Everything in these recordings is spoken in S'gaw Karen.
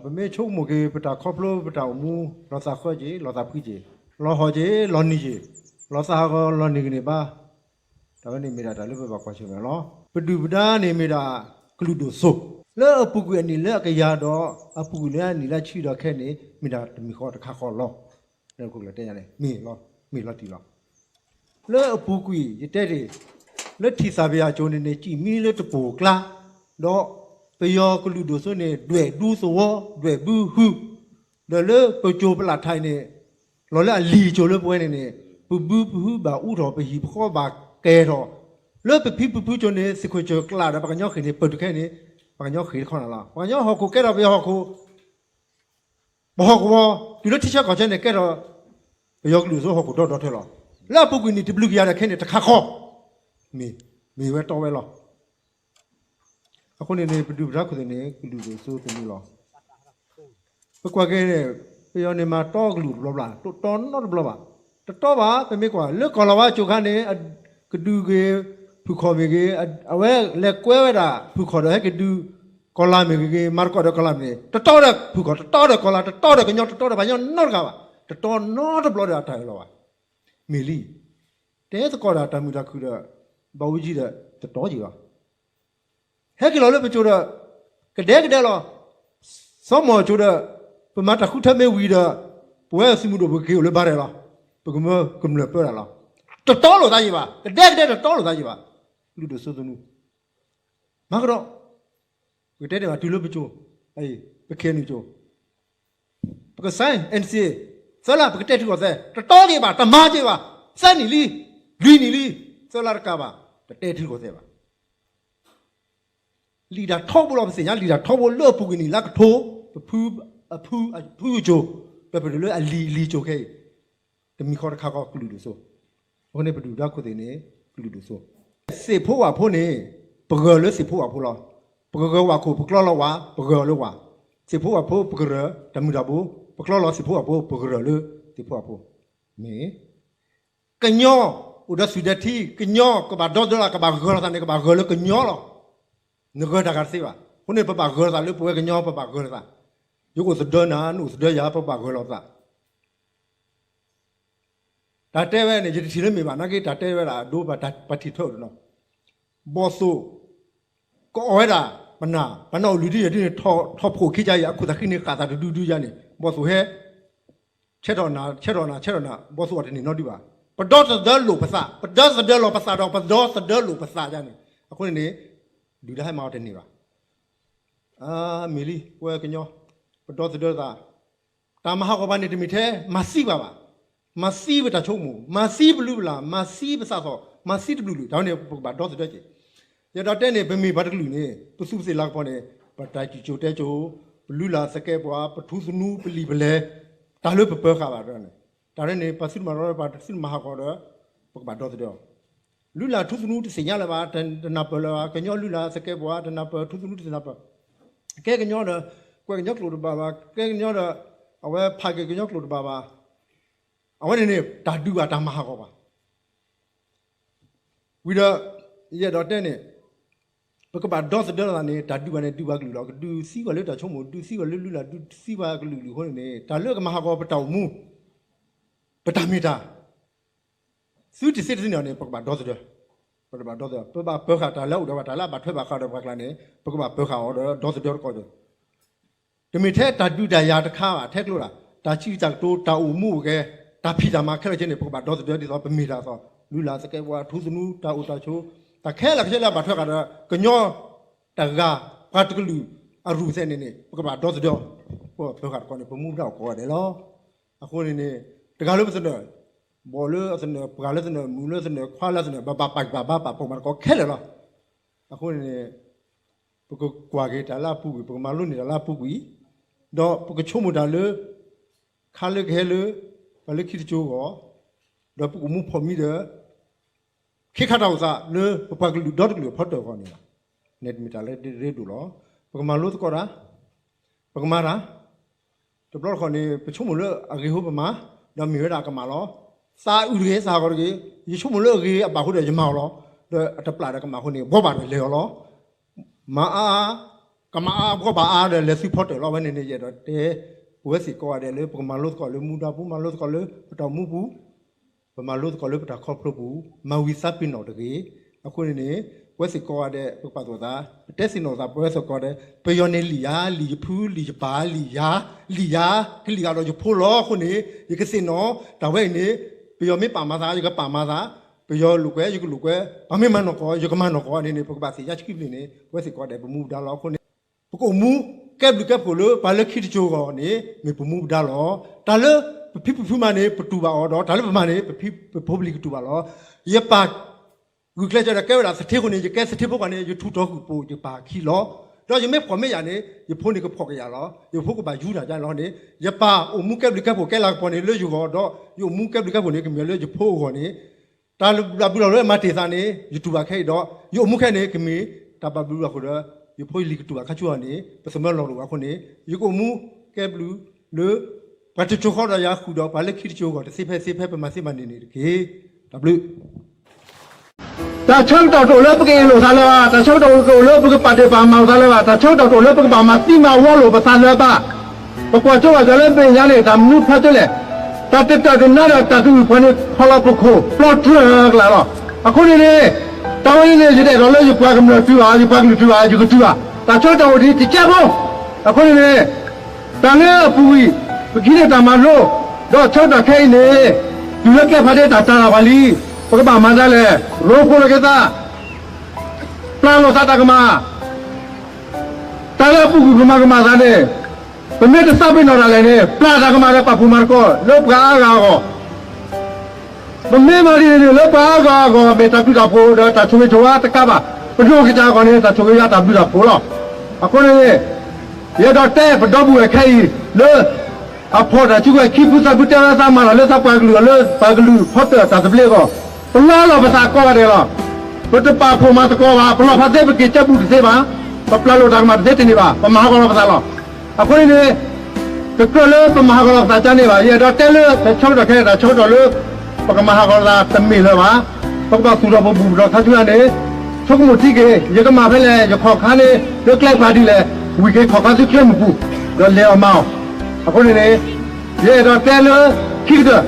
ပမ့ၢ်ဆိကမိၣ်က့ၤ ပတၢ်ခီဖျိပတၢ်အိၣ်မူ လီၤသးဃၢက့ၤ လီၤသးဖှံက့ၤ, လီၤဟီၣ်က့ၤ လီၤနံၤက့ၤ, လီၤသးဟးဂီၤလီၤနံၤကန့ၣ်ဘၣ်, တၢ်ဝဲန့ၣ်မ့ၢ်ဒၣ်တၢ်လၢ ပဘၣ်ကွၢ်ဆၢၣ်မဲာ်လီၤ. ပဒုၣ်ပဒါန့ၣ်မ့ၢ်ဒၣ်ကလုာ်ဒိၣ်စိ, လၢအပူၤကွံာ်အနံၣ်လၢအကယၤဒီး အပူၤကွံာ်လၢအနံၣ်လၢအဆံဒီးခဲန့ၣ် မ့ၢ်ဒၣ်တမံၤဃီတခါဃီလီၤ. လၢခိၣ်ကျၢၢ်တဲညါန့ၣ် မ့ၢ်လီၤ, မ့ၢ်လီၤတံၢ်လီၤ. လၢအပူၤကွံာ် ယတဲတ့ၢ်, လၢထံၣ်သၣ်ပယၣ်ကၠိန့ၣ်န့ၣ် စံၣ်မံလၢတပိၢ်ကျါ, ဒီးပယီၤကလုာ်ဒိၣ်စိန့ၣ် ဒွဲၣ်ဒူသဝီ ဒွဲၣ်ဘုဟု, ဒီးလၢပကၠိပလၣ်ထးအံၤန့ၣ် လီၤလၢအလံာ်ကၠိလၢပဝဲန့ၣ်န့ၣ် ပဘုပဟုဘၣ်အူထီၣ် ပဟံၣ်ပဃီဘၣ်ကဲၤထီၣ်, လၢပဖံပဖုကၠိန့ၣ် သုးခိၣ်ကၠိကျးဒီး ပှၤကညီဃ့ၢ်န့ၣ် ပတုၤခဲအံၤန့ၣ် ပှၤကညီဃ့ၢ်တခီနၤလီၤ. ပှၤကညီဟီၣ်ခိၣ်ကဲထီၣ်ပယီၤဟီၣ်ခိၣ် ပဟီၣ်ကဝီၤ တုၤလၢထံဆၢကီၢ်ဆၢန့ၣ် ကဲထီၣ် ပယီၤကလုာ်ဒိၣ်စိဟီၣ်ခိၣ်ဒီဒီထၢလီၤ. လၢအပူၤကွံာ်န့ၣ် တဘျုးကယၤဒီးခဲန့ၣ် တခါဃီ, မ့ၢ်, မ့ၢ်ဝဲတီဝဲလီၤ. အဃိန့ၣ်န့ၣ် ပဒုၣ်ပဒါခိၣ်သ့ၣ်န့ၣ် ကလုာ်ဒိၣ်စိသနူလီၤ. ပကွၢ်က့ၤန့ၣ် ပယီၤန့ၣ်မၤတီကလုာ်တဘျီဘျီ, တတီနီတဘျီဘၣ်. တတီဘၣ်, ပမ့ၢ်ကွၢ် လၢကီၢ်လီၤဝါကၠိခါန့ၣ် ကဒုးဂ့ၤ, ဖုၣ်ခီၣ်မ့ၢ်ဂ့ၤ, အဝဲလဲၤကွဲဝဲဒၣ်ဖုၣ်ခီၣ်ဒီး ဟဲက့ၤဒုးကီၢ်လါမ့ၢ်ဂ့ၤ, မၤသကိးဒီးကီၢ်လါမ့ၢ်ဂ့ၤ, တတီဒီးဖုၣ်ခီၣ်, တတီဒီးကီၢ်လါ, တတီဒီးကညီ, တတီဒီးပှၤကညီနီတဂၤဘၣ်. တတီနီတဘျီဒီးအတၢ်အၢၣ်လီၤဘၣ်. မ့ၢ်လံ, တဲသကိးဒီးတၢ်မုာ်တၢ်ခုၣ်ဒီး ဘၣ်အူကၠံဒီး တတီက့ၤဘၣ်. ဟဲက့ၤလီၤလၢပကၠိဒီး ကဒဲကဒဲလီၤ. စီၤမီၣ်ကၠိဒီး ပမၤတၢ်ဃုထၢမ့ၢ်ဝံၤဒီး ပဝဲသုးမုၢ်ဒိၣ်ပက့ၤအိၣ်လၢဘါရဲၣ်လီၤ. ပကမၢကမျၢၢ်ပၢတၢ်လီၤ. တတီလိာ်သးယံၤဘၣ်, ကဒဲကဒဲတတီလိာ်သးယံၤဘၣ်. ကလုာ်ဒိၣ်စိသနူ မၤကဒီး, ပကတဲန့ၣ်ဘၣ် တုၤလၢပကၠိ, ပခဲနုာ်ကၠိ ပကစဲ NCA သၢလါ ပကတဲထုကီၢ်သဲး, တတီက့ၤဘၣ်, တမၤက့ၤဘၣ်, သၢနံၣ်လံ, လွံၢ်နံၣ်လံ, သၢလါတကးဘၣ်, တတဲထုကီၢ်သဲးဘၣ်. လံာ်တၢ်ထီဘိလီၤ ပသ့ၣ်ညါလံာ်တၢ်ထီဘိလၢအပူၤကွံာ်နံၣ်လၢကထိ, ပဖု, အဖု, အဖုကၠိ, ပပတုၤလၢအလံာ်လံာ်ကၠိခဲအံၤ, တမံၤဃီတခါဃီကလုာ်ဒိၣ်စိ. အဃိန့ၣ် ပဒုၣ်ပဒါခိၣ်သ့ၣ်န့ၣ် ကလုာ်ဒိၣ်စိ. သ့ၣ်ဖိဝၣ်ဖိန့ၣ် ပဂၢၢ်လၢသ့ၣ်ဖိဝၣ်ဖိလီၤ. ပကဂၢၢ်ဝၣ်ခိၣ် ပကျီလီၤဝၣ်, ပဂၢၢ်လၢဝၣ်. သ့ၣ်ဖိဝၣ်ဖိ ပကရၢၢ် တၢ်မုၢ်တၢ်ဘိ, ပကျီလီၤသ့ၣ်ဖိဝၣ်ဖိ ပကရၢၢ်လၢသ့ၣ်ဖိဝၣ်ဖိ. မ့ၢ် ကညီအိၣ်ဒီးသူၣ်ဒီးထံ, ကညီကဘၣ်ဒီသဒၢလီၤ, ကဘၣ်ဂၢၢ်လိာ်သးန့ၣ် ကဘၣ်ဂၢၢ်လၢကညီလီၤ. နဂၢၢ်တၢ်ဂၤတသ့ဘၣ်. အဃိန့ၣ် ပဘၣ်ဂၢၢ်လိာ်သးလၢပဝဲကညီ ပဘၣ်ဂၢၢ်လိာ်သး. ယကအိၣ်သဒၢနၤ, နအိၣ်သဒၢယၤ, ပဘၣ်ဂၢၢ်လိာ်သး. တၢ်တဲဝဲန့ၣ် ယတထံၣ်လၢမ့ၢ်ဘၣ်, နာ်က့တၢ်တဲဝဲဒၣ်အဒိ ပှၤထံၣ်ထၢအုးတနီၤ, ဘီၣ်သိၣ် ကအီၣ်ဝဲဒၣ်ပနၢ်, ပနၢ်အိၣ်လုၢ်ဒ်ယဲၢ်ဒ်န့ၣ် ထီၣ်ဖှိၣ်ခံကယၤအံၤ အခိၣ်သးဃံန့ၣ် ဃၣ်သးတဒုဒုယၤန့ၣ် ဘီၣ်သိၣ်ဟဲ ဆဲးထီၣ်နၤ, ဆဲးထီၣ်နၤ, ဆဲးထီၣ်နၤ, ဘီၣ်သိၣ်အီၤတန့ၢ်နီတဒုဘၣ်. ပဒီသဒၢလိာ်ပသး, ပဒီသဒၢလိာ်ပသးဒီး ပဒီသဒၢလိာ်ပသးယၤန့ၣ်, အဃိန့ၣ်န့ၣ် ဒုၣ်ဒါဟဲမၤအီၤတန့ၢ်ဘၣ်. အမ့ၢ်လံ, ပဝဲကညီ ပဒီသဒၢသး, တၢ်မၤဟးဂီၤပှၤန့ၣ် တမ့ၢ်ထဲမၤသံပှၤဘၣ်. မၤသံပတၢ်ဆိကမိၣ်, မၤသံပလုၢ်ပလၢ်, မၤသံပသးသီၣ်, မၤသံတဘျုးဘျုး, တၢ်ဝဲန့ၣ် ပကဘၣ်ဒီသဒၢက့ၤ. ယအဲၣ်ဒိးတဲန့ၣ် ပမ့ၢ်ပှၤတကလုာ်န့ၣ် ပသူးပသ့ၣ်လၤကပီၤန့ၣ် ပတၢ်စံၣ်စိၤတဲစိၤ, ပလုၢ်လၢ်သကဲးပဝး, ပထူသနူ, ပလံာ်ပလဲၤ, တၢ်လၢပပၢၤဃာ်ဘၣ်န့ၣ်, တၢ်ဝဲန့ၣ် ပသုတမၤရီ ပသုတမၤဟးဂီၤဒီး ပကဘၣ်ဒီသဒၢအီၤ. လုၢ်လၢ်ထူသနူတသ့ၣ်ညါလၢၤဘၣ်, တနၢ်ပၢၢ်လၢၤဘၣ်, ကညီလုၢ်လၢ်သကဲးပဝး တနၢ်ပၢၢ်, ထူသနူတသ့ၣ်နၢ်ပၢၢ်. ကဲကညီဒီး ကွဲးကညီကျိာ်တဘၣ်ဘၣ်, ကဲကညီဒီး အဝဲဖးက့ၤကညီကျိာ်တဘၣ်ဘၣ်. အဝဲန့ၣ်န့ၣ် တၢ်ဒုးဘၣ်တၢ်မၤဟးဂီၤဘၣ်. ဝံၤဒီး ယအဲၣ်ဒိးတဲန့ၣ် ပကဘၣ်ဒီသဒၢလိာ်သးန့ၣ် တၢ်ဒုးဘၣ်န့ၣ် ဒုးဘၣ်ကလုာ်လီၤ. ကဒုးသံကွၢ်လၢတၢ်ဆိကမိၣ်, ဒုးသံကွၢ်လၢလုၢ်လၢ်, ဒုးသံကွၢ်ကလုာ်ကလုာ်အဃိန့ၣ်န့ၣ် တၢ်လၢကမၤဟးဂီၤပတၢ်အိၣ်မူ, ပတၢ်မ့ၢ်တၢ် သုတသ့တသ့န့ၣ်န့ၣ် ပကဘၣ်ဒီသဒၢ, ပကဘၣ်ဒီသဒၢ, ပဘၣ်ပၢၤဃာ်တၢ်လၢအအိၣ်ဒီးပှၤ, တၢ်လၢအဘၣ်ထွဲဘၣ်ဃးဒီးပှၤကျါန့ၣ် ပကဘၣ်ပၢၤဃာ်အီၤဒီး ဒီသဒၢတကီၢ်ဒီး တမ့ၢ်ထဲတၢ်ဒုးတၢ်ယၤတခါဘၣ်, ထဲကျိဒၣ် တၢ်စံးတၢ်ကတိၤ, တၢ်အိၣ်မူအိၣ်ဂဲၤ, တၢ်ဖံးတၢ်မၤခဲလၢာ်ခဲဆ့န့ၣ် ပကဘၣ်ဒီသဒၢဒ်သိးပမ့ၢ်တၢ်အသိး, လုၢ်လၢ်သကဲးပဝး, ထူသနူ, တၢ်အိၣ်တၢ်ဆိး, တၢ်ခဲလၢာ်ခဲဆ့လၢအဘၣ်ထွဲဃာ်ဒီး ကညီတဂၤ ပှၤတကလုာ်အရူၢ်သဲးန့ၣ်န့ၣ် ပကဘၣ်ဒီသဒၢ, ပပၢၤဃာ်တကီၢ်န့ၣ် ပမူပဒါအိၣ်ကိးဂၤဒဲးလီၤ. အဃိန့ၣ်န့ၣ် တဂၤလၢပသနၢၣ်, ဘီၣ်လၢအသနၢၣ်, ပှၤလၢသနၢၣ်, မုၣ်လၢသနၢၣ်, ခွါလၢသနၢၣ်, ဘၣ်ဘၣ်ပာ်ကပာ်ဘၣ်ပာ်ဖှိၣ်မၤသကိးခဲလၢာ်လီၤ. အဃိန့ၣ်န့ၣ် ပကကွၢ်က့ၤတၢ်လၢအပူၤကွံာ်, ပကမၤလိန့ၢ်တၢ်လၢအပူၤကွံာ်, ဒီးပကဆိကမိၣ်တၢ်လၢ ခါလၢကဟဲလၢ ပှၤလၢခံတစိၤအဂီၢ်, ဒီးပကမူဖီၣ်မံဒီး ခ့ခါတၢ်အိၣ်သးလၢပပှၤကလုာ်ဒီတကလုာ်အဖီတၢၣ်အဂီၢ်န့ၣ်လီၤ. န့ၣ်တမ့ၢ်တၢ်လၢဒ်ဒိၣ်လီၤ. ပကမၤလိသကိးတၢ်, ပကမၤတၢ်, တဘျီတခီၣ်န့ၣ် ပဆိကမိၣ်လၢအဂ့ၤဟိပမၤ, ဒီးမ့ၢ်ဝဲဒၣ်အကမၣ်လီၤ. သးအုးတဂ့ၤ, သးဟးဂီၤတဂ့ၤ, ယဆိကမိၣ်လၢအဂ့ၤအဘၣ်အဃိဒီးယမၤအီၤလီၤ. ဒီးအတပျၢ်ဒီးကမၣ်အဃိန့ၣ် ဘှီဘၣ်ဒီးလဲၤအီၤလီၤ. မၤအါအါ ကမၤအါဘှီဘၣ်အါဒီးလဲၤသုးဖီတၢၣ်လီၤ. ဝဲန့ၣ်န့ၣ် ယအဲၣ်ဒိးတဲ ပဝဲသ့ၣ်ကိးဂၤဒဲးလၢ ပကမၤလိသကိးလၢမူဒါပူၤ, မၤလိသကိးလၢပတၢ်အိၣ်မူပူၤ, ပမၤလိသကိးလၢပတၢ်ခီဖျိပူၤ, မၤဝံၤသးပ့ၤနီၣ်တဂ့ၤ. အဃိန့ၣ်န့ၣ် ပဝဲသ့ၣ်ကိးဂၤဒဲး ပကပာ်သူၣ်အသး, ပတဲသ့ၣ်နီၣ်သး ပဝဲသ့ၣ်ကိးဂၤဒဲး, ပယီၤန့ၣ်လံာ်ယၤ, လံာ်ယဖု, လံာ်ယပၢ်, လံာ်ယၤ, လံာ်ယၤ, ကလံၣ်ဂၤဒီးယဖိလီၤ. အဃိန့ၣ် ယကသ့ၣ်နီၣ် တၢ်ဝဲအံၤန့ၣ် ပယီၤမ့ၢ်ပာ်မၤသး ယကပာ်မၤသး, ပယီၤလိာ်ကွဲ ယကလိာ်ကွဲ, ပှၤမ့ၢ်မၤနီၢ်ကီၢ် ယကမၤနီၢ်ကီၢ်န့ၣ်န့ၣ် ပကဘၣ်သ့ၣ်ညါဆံးဘျုးန့ၣ် ပဝဲသ့ၣ်ကိးဂၤဒဲး ပမူပဒါလီၤ. အဃိန့ၣ် ပကအိၣ်မူကဲဘျုးကဲဖှိၣ်လၢပှၤလၢခံတစိၤအဂီၢ်န့ၣ် မ့ၢ်ပမူပဒါလီၤ. တၢ်လၢပဖံပဖုမၤန့ၣ် ပတူၢ်ဘၣ်အီၤဒီး တၢ်လၢပမၤန့ၣ် ပဖံပဖိပလံၤကတူၢ်ဘၣ်လီၤ. ယပၢ် ဂုာ်ကျဲးစၢးဒီးကဲဝဲဒၣ်သထ့အဃိန့ၣ် ယကဲသထ့ဖိပှၢ်န့ၣ် ယထူးတီၤဃုာ်ပိာ်ယပၢ်ခံလီၤ. ဒီးယမ့ၢ်ဖှီၣ်မ့ၢ်ယာ်န့ၣ် ယဖိန့ၣ်ကဖှီၣ်ကယာ်လီၤ. ယဖိကဘၣ်ယူတၢ်ဒ်န့ၣ်လီၤန့ၣ် ယပၢ်အိၣ်မူကဲဘျုးကဲဖှိၣ်ကဲလၤကပီၤန့ၣ် လၢယဂီၢ်ဒီး ယအိၣ်မူကဲဘျုးကဲဖှိၣ်န့ၣ် ကမ့ၢ်လၢယဖိအဂီၢ်န့ၣ် တၢ်ဘၣ်ဘျုးလီၤလၢအမၤတ့ၢ်သးန့ၣ် ယတူၢ်ဘၣ်ခဲအံၤဒီး ယအိၣ်မူခဲအံၤန့ၣ် ကမ့ၢ်တၢ်ဘၣ်ဘျုးလီၤအဃိဒီး ယဖိယလံၤကတူၢ်ဘၣ်ခါဆူအီၤန့ၣ် ပသမၢလီၢ်တအိၣ်ဘၣ်အဃိန့ၣ် ယကအိၣ်မူကဲဘျုးလၢ ပှၤတစိၤဃီဒီးယၤဃုာ်ဒီး ပှၤလၢခံတစိၤအဂီၢ် တသ့ဖဲသ့ဖဲပမၤသ့မၤန့ၢ်န့ၣ်တက့ၢ်. တၢ်ဘျုး တၢ်ဆၢကတီၢ်တအိၣ်လၢပကအ့ၣ်လိာ်သးလၢၤဘၣ်, တၢ်ဆၢကတီၢ်တအိၣ်လၢပကပာ်ဒ့ၣ်ပာ်မၤလိာ်သးလၢၤဘၣ်, တၢ်ဆၢကတီၢ်တအိၣ်လၢပကဘၣ်မၤသံမၤဝီလိာ်ပသးလၢၤဘၣ်. ပကွၢ်ကၠိဘၣ်စၢၤလၢမဲာ်ညါန့ၣ် တၢ်မနုၤဖျါကၠိလဲၣ်, တၢ်တတၢၢ်တနါဒီးတၢ်ကအုၣ်ဖှီၣ်န့ၣ် ခီလီၤပခိၣ် ပျီတြၢၢ်ကလာ်လီၤ. အဃိန့ၣ်န့ၣ် တၢ်ဝဲန့ၣ်န့ၣ် ယတအဲၣ်ဒိးလၢယပှၤကမျၢၢ်တုၤဘၣ်, ယပှၤကလုာ်တုၤဘၣ်, ယကတုၤဘၣ်. တၢ်ဆၢကတီၢ်အိၣ်ဒံးတကဲဖိ, အဃိန့ၣ်န့ၣ် တၢ်လၢအပူၤကွံာ် ပကဟံးန့ၢ်တၢ်မၤလိ ဒီးဆၢကတီၢ်ခဲအံၤန့ၣ် တုၤလၢကျဲဖးဒ့တၢ်တၤလၢ်ပှၤလံ, ပကဘၣ်မၤဒ်လဲၣ်, ရိဖှိၣ်လိာ်က့ၤသး, ပျၢ်လိာ်သးတၢ်ကမၣ်, တၢ်လၢအပူၤကွံာ်ပမၤကမၣ်သးန့ၣ် ပမ့ၢ်တသးပ့ၤနီၣ်ဒၣ်လဲာ်န့ၣ် ပျၢ်တၢ်ကမၣ်ဒီးပာ်ဖှိၣ်မၤသကိးလၢပှၤအါဂၤအဂီၢ် ပမ့ၢ်မၤဒ်န့ၣ်န့ၣ် လၢပှၤအါဂၤအဂီၢ် မ့ၢ်တၢ်ဘျုးတၢ်ဖှိၣ်ဒီးတၢ်ဆိၣ်ဂ့ၤဆိၣ်ဝါတကးဘၣ်, ပဒိၣ်က့ၤတၢ်အဂီၢ်န့ၣ် တၢ်ဆိၣ်ဂ့ၤဝဲတၢ်ဘျုးတၢ်ဖှိၣ်လီၤ. အဃိန့ၣ် ယအဲၣ်ဒိးတဲပဒီပုၢ်ဝဲၢ်ခဲအံၤလၢ အဖီၣ်တၢ်စုကဝဲၤခံဖုသၢဖုတဲဝဲသးမၤလီၤလၢသးပှၤကလုာ်အလၢပှၤကလုာ်ဖီတၢၣ်တၢ်သဘျ့အဂီၢ်, ပလီလီၤပသးကိးဂၤဒဲးလီၤ. ပတပာ်ဖှိၣ်မၤသကိးဘၣ်, ပလီၢ်ဖးသ့ပက့ၤကၢဘူၣ်တသ့ဘၣ်, ပပျၢ်လိာ်တၢ်ကမၣ်တသ့တန့ၢ်ဘၣ်, ပမၤဟးဂီၤလီၤပသးလီၤ. အဃိန့ၣ်န့ၣ် တကြၢးလၢပမၤဟးဂီၤလီၤပသးကန့ၣ်ဘၣ်, ယအဲၣ်ဒိးတဲလၢတၢ်ဆၢကတီၢ်ခဲအံၤ တၢ်ဆၢကတီၢ်လၢ ပကမၤဟးဂီၤလီၤပသးတမ့ၢ်လၢၤဘၣ်. ပကဘၣ်သူၣ်ထီၣ်ပဘူၣ်ပတီၢ်ခါဆူညါန့ၣ် ဆိကမိၣ်ထံက့ၤ ယကမၤဖဲလဲၣ်, ယခီၣ်ခါန့ၣ် လၢကျဲပှၤဒ်လဲၣ်, ဝံၤက့ၤခီၣ်ခါဆူချ့မုၢ်ပူၤ ဒီးလဲၤအီၤမၤအီၤ. အဃိန့ၣ်န့ၣ် ယအဲၣ်ဒိးတဲလၢခံကတၢၢ်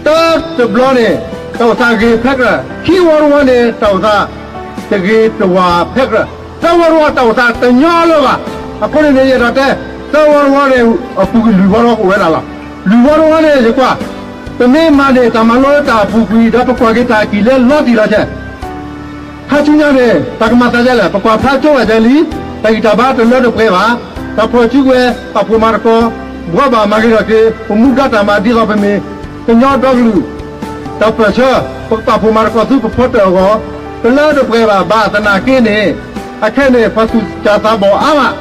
တၢတဘျီန့ၣ် တၢ်အိၣ်သးဂ့ၤဖဲကြၢး, ခံဝီတဝီန့ၣ် တၢ်အိၣ်သးတဂ့ၤတဝါဖဲကြၢး, သၢဝီတဝီတၢ်အိၣ်သးတညီလၢၤဘၣ်. အဃိန့ၣ်န့ၣ် ယအဲၣ်ဒိးတဲ သၢဝီတဝီန့ၣ် အပူၤကွံာ်လွံၢ်ဝီတဝီကအိၣ်ဝဲဒၣ်လီၤ. လွံၢ်ဝီတဝီန့ၣ် ယကွၢ် ပမ့ၢ်မၤန့ၢ်တၢ်မၤလိတၢ်အပူၤကွံာ်ဒီး ပကွၢ်က့ၤတၢ်အကံၣ်လၢလီၤတံၢ်လီၤဆဲး ခါဆူညါန့ၣ် တၢ်ကမၤသးဒ်လဲၣ်, ပကွၢ်ဖျါကၠိဘၣ်စၢၤလံ, တၢ်ဂံၢ်တၢ်ဘါတလၢတပှဲၤဘၣ်, တၢ်ဖီၣ်စုကဝဲၤ ပာ်ဖှိၣ်မၤသကိး, ဘှီဘၣ်မၤဂ့ၤထီၣ်က့ၤ ပမူဒါတၢ်မၤဒ်သိးပမ့ၢ် ကညီဒီကလုာ် တၢ်ပၢၢ်ဆၢ, ပကပာ်ဖှိၣ်မၤသကိးဆူပဖီတၢၣ်အဂီၢ် တလၢတပှဲၤဘၣ်, ဘၣ်သနာ်က့န့ၣ် အခဲန့ၣ် ပှၤသူၣ်စၢ်သးဘီၣ်အါမး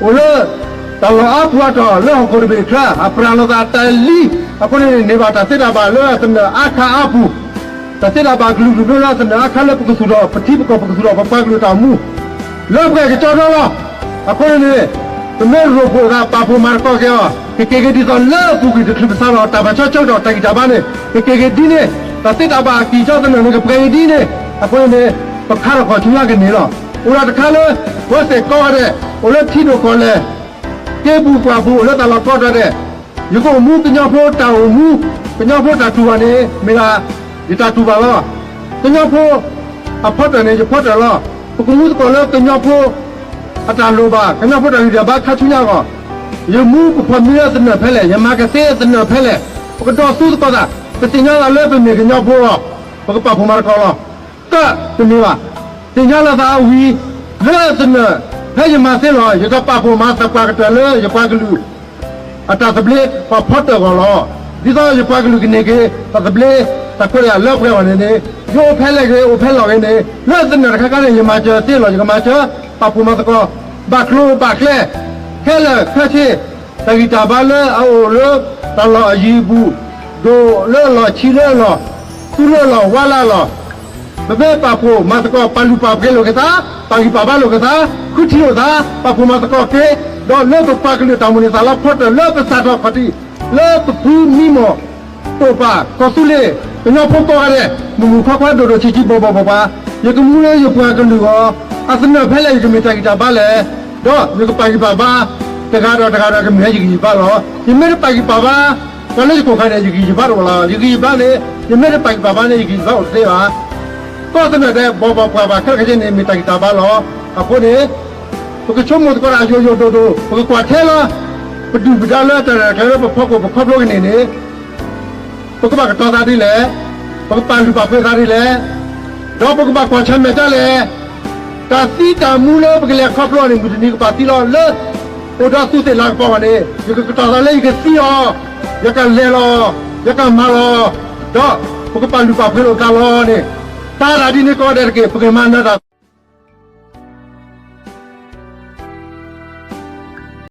အိၣ်လၢ တၢ်လီၢ်အါပူၤအါတီၤလၢဟီၣ်ခိၣ်တဘ့ၣ်ချၢ အပြၢ်လိာ်သးတၢ်လံ, အဃိန့ၣ်န့ၣ် န့ၢ်ဘၣ်တၢ်သ့တၢ်ဘၣ်လၢအသနၢၣ်အါခါအါပူၤ, တၢ်သ့တၢ်ဘၣ်ကလုာ်ကလုာ်လၢအသနၢၣ်အါခါလၢပကသူၣ်ထီၣ်ပထံပကီၢ် ပကသူၣ်ထီၣ်ပပှၤကလုာ်တၢ်အိၣ်မူ လၢပှဲၤကကၠီဒီလီၤ. အဃိန့ၣ်န့ၣ် ပမ့ၢ်ရိဖှိၣ်သးပာ်ဖှိၣ်မၤသကိးက့ၤအီၤ ကက့ၤက့ၤဒ်သိးလၢအပူၤကွံာ်တချုးပစးထီၣ်တၢ်ဘၣ်ဆၢဆၢကတီၢ်တၢ်ဂံၢ်တၢ်ဘါန့ၣ် ကက့ၤက့ၤဒ်န့ၣ် တၢ်သ့တၢ်ဘၣ်အကံၢ်ကၠီသနၢၣ်န့ၣ် ကပှဲၤက့ၤဒ်န့ၣ် အဃိန့ၣ်န့ၣ် ပခါထီၣ်ခီၣ်ဆူညါကန့ၢ်လီၤ. အိၣ်ဒၣ်တခါလၢ ပဝဲသ့ၣ်ကိးဂၤဒဲး အိၣ်လၢထံဒိၣ်ကီၢ်လဲၢ် က့ပူၤပှၢ်ပူၤ အိၣ်လၢတၢ်လီၢ်ကိးဂၤဒဲး ယကအိၣ်မူကညီဖိတၢ်အိၣ်မူ ကညီဖိတၢ်တူၢ်ဘၣ်န့ၣ် မ့ၢ်ဒၣ် ယတၢ်တူၢ်ဘၣ်လီၤ. ကညီဖိအဖီတၢၣ်န့ၣ် ယဖီတၢၣ်လီၤ. ပကမူသကိးလၢကညီဖိ အတၢ်လိၣ်ဘၣ် ကညီဖိတၢ်ဂံၢ်တၢ်ဘါခါဆူညါအဂီၢ် ယမူကဖီၣ်မံလၢသနၢၣ်ဖဲလဲၣ်, ယမၤကသ့သနၢၣ်ဖဲလဲၣ်, ပကဒိးသူသကိးသး, ပသ့ၣ်ညါသးလၢပမ့ၢ်ကညီဖိလီၤ. ပကပာ်ဖှိၣ်မၤသကိးလီၤ. တၢ်တမ့ၢ်ဘၣ်. သ့ၣ်ညါလီၤသးအဝံၤ လၢသနၢၣ် ဖဲယမၤသ့လီၤ ယကပာ်ဖှိၣ်မၤသပှၢ်ကတၢၢ်လၢယပှၤကလုာ် အတၢ်သဘျ့ပှၤဖီတၢၣ်အဂီၢ်လီၤ. ဒ်သိးယပှၤကလုာ်ကန့ၢ်က့ၤ တၢ်သဘျ့တၢ်ခွဲးတၢ်ယာ်လၢပှဲၤအဂီၢ်န့ၣ်န့ၣ် ယအိၣ်ဖဲလဲၣ်ဂ့ၤ အိၣ်ဖဲလီၢ်ဂ့ၤန့ၣ် လၢသနၢၣ်တခါခါန့ၣ် ယမၤစၢၤသ့လီၤ. ယကမၤစၢၤ ပာ်ဖှိၣ်မၤသကိး ဘၣ်ကျိၤဘၣ်ကျဲ ခဲလၢာ်ခဲဆ့ တၢ်ဂံၢ်တၢ်ဘါလၢအအိၣ်လၢ တၢ်လီၢ်အယံၤအဘူး ဒိၣ်လၢအလီၢ် ဆံးလၢအလီၢ် သူလၢအလီၢ် ဝါလၢအလီၢ် ပမ့ၢ်ပာ်ဖှိၣ်မၤသကိး ပာ်လုၢ်ပာ်ပှ့ၤလိာ်က့ၤသး, ပာ်ဂံၢ်ပာ်ဘါလိာ်က့ၤသး, ဃုထံၣ်လိာ်သး, ပာ်ဖှိၣ်မၤသကိးက့ၤ, ဒီးလၢပပှၤကလုာ်တၢ်မိၣ်န့ၢ်သးလီဖီတၢၣ် လၢပစးထီၣ်ခီၣ်ထံး လၢပဖုမံမီၢ်တိာ်ပာ်ကီၢ်သူလ့ၤ ကညီဖိကိးဂၤဒဲး မုၢ်မုၢ်ခွါခွါ ဒိၣ်ဒိၣ်ဆံးဆံး ဘီၣ်ဘီၣ်ပှၤပှၤ, ယကမူလၢယပှၤကလုာ်အဂီၢ် အသနၢၣ်ဖဲလဲၣ် ယကမ့ၢ်တၢ်ဂံၢ်တၢ်ဘါလဲၣ်, ဒီးယကပာ်ဂံၢ်ပာ်ဘါ တဂၤဒီးတဂၤဒီးကမ့ၢ်ဟဲယဂံၢ်ယဘါလီၤ. ယမ့ၢ်တပာ်ဂံၢ်ပာ်ဘါ တၢ်လၢယကိာ်ခါန့ၣ် ယဂံၢ်ယဘါတအိၣ်လီၤ. ယဂံၢ်ယဘါန့ၣ် ယမ့ၢ်တပာ်ဂံၢ်ပာ်ဘါန့ၣ် ယဂံၢ်ယဘါအိၣ်တသ့ဘၣ်. ကီၢ်သနၢၣ်ဒဲး ဘီဘီပှၤပှၤခဲလၢာ်ခဲဆ့န့ၣ် မ့ၢ်တၢ်ဂံၢ်တၢ်ဘါလီၤ. အဃိန့ၣ် ပကဆိကမိၣ်သကိးတၢ်ယိာ်ယိာ်ဒိၣ်ဒိၣ်, ပကကွၢ်ထွဲလီၤ. ပဒုၣ်ပဒါလၢတၢ်ရဲၣ်တၢ်ကျဲၤလၢပဖီခိၣ်ပခီဖျိကန့ၢ်န့ၣ် ပကဘၣ်ကတီၤသးဒ်လဲၣ်, ပကပာ်လုၢ်ပာ်ပှ့ၤသးဒ်လဲၣ်, ဒီးပကဘၣ်ကွၢ်ဆၢၣ်မဲာ်ဒ်လဲၣ်. တၢ်သံတၢ်မူလၢပကလဲၤခီဖျိအီၤန့ၣ် မုၢ်တနံၤကဘၣ်သံလီၤ. လၢအိၣ်ဒီးသူသ့ၣ်လၤကပီၤဘၣ်န့ၣ် ယကကတီၤသးလၢယကသံအီၤ, ယကလဲၤလီၤ, ယကမၤလီၤ, ဒီးပကပာ်လုၢ်ပာ်ပှ့ၤလိာ်သးလီၤန့ၣ်, တၢ်ဒ်န့ၣ်ကိးဂၤဒဲးတက့ၢ် ပကမၤနၢၤတၢ်